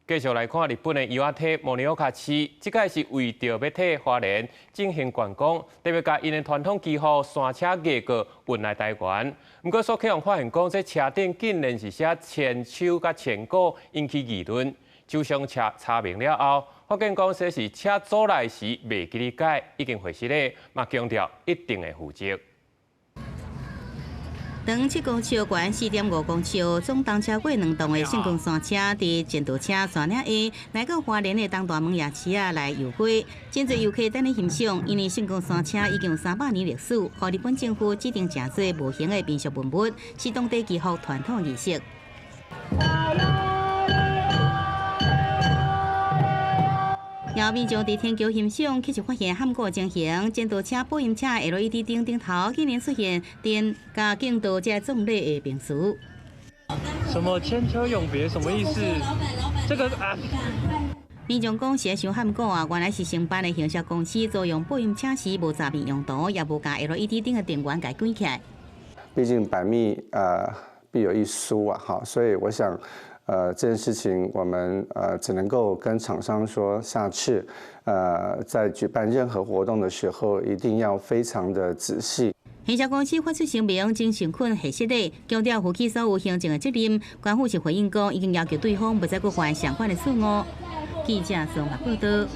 繼續來看日本的岩手盛岡市，這擺是為著欲替花蓮進行觀光，特別共𪜶的傳統祈福山車月轎運來台灣。毋過，煞予人發現講，這車頂竟然是寫千秋佮千古，引起議論。首相查查明了後，發現講這是車組來時袂記得改，已經回實咧，嘛強調一定會負責。長7公尺，懸4.5公尺，總重超過2噸的聖光山車，佇戰鬥車山嶺下來到花蓮的東大門夜市仔來遊街，真濟遊客等咧欣賞，因為聖光山車已經有300年歷史，予日本政府指定成做無形的民俗文物，是當地祈福傳統儀式。有民眾佇天橋欣賞，卻是發現譀古情形，剪刀車、保音車、LED 燈頂頭竟然出現電佮敬道這葬禮的名詞。什麼千秋永別？什麼意思？這個啊！民眾講是傷譀古啊，原來是承辦的行銷公司租用播音車時無查明用途，也無共 LED 燈的電源共關起來。畢竟百密必有一疏啊，哈，所以我想，這件事情我們只能夠跟廠商說，下次在舉辦任何活動的時候，一定要非常的仔細。行銷公司發出聲明，真誠懇核實的，強調負起所有行政的責任。官府是回應講，已經要求對方袂再閣犯相款的錯誤。記者綜合報道。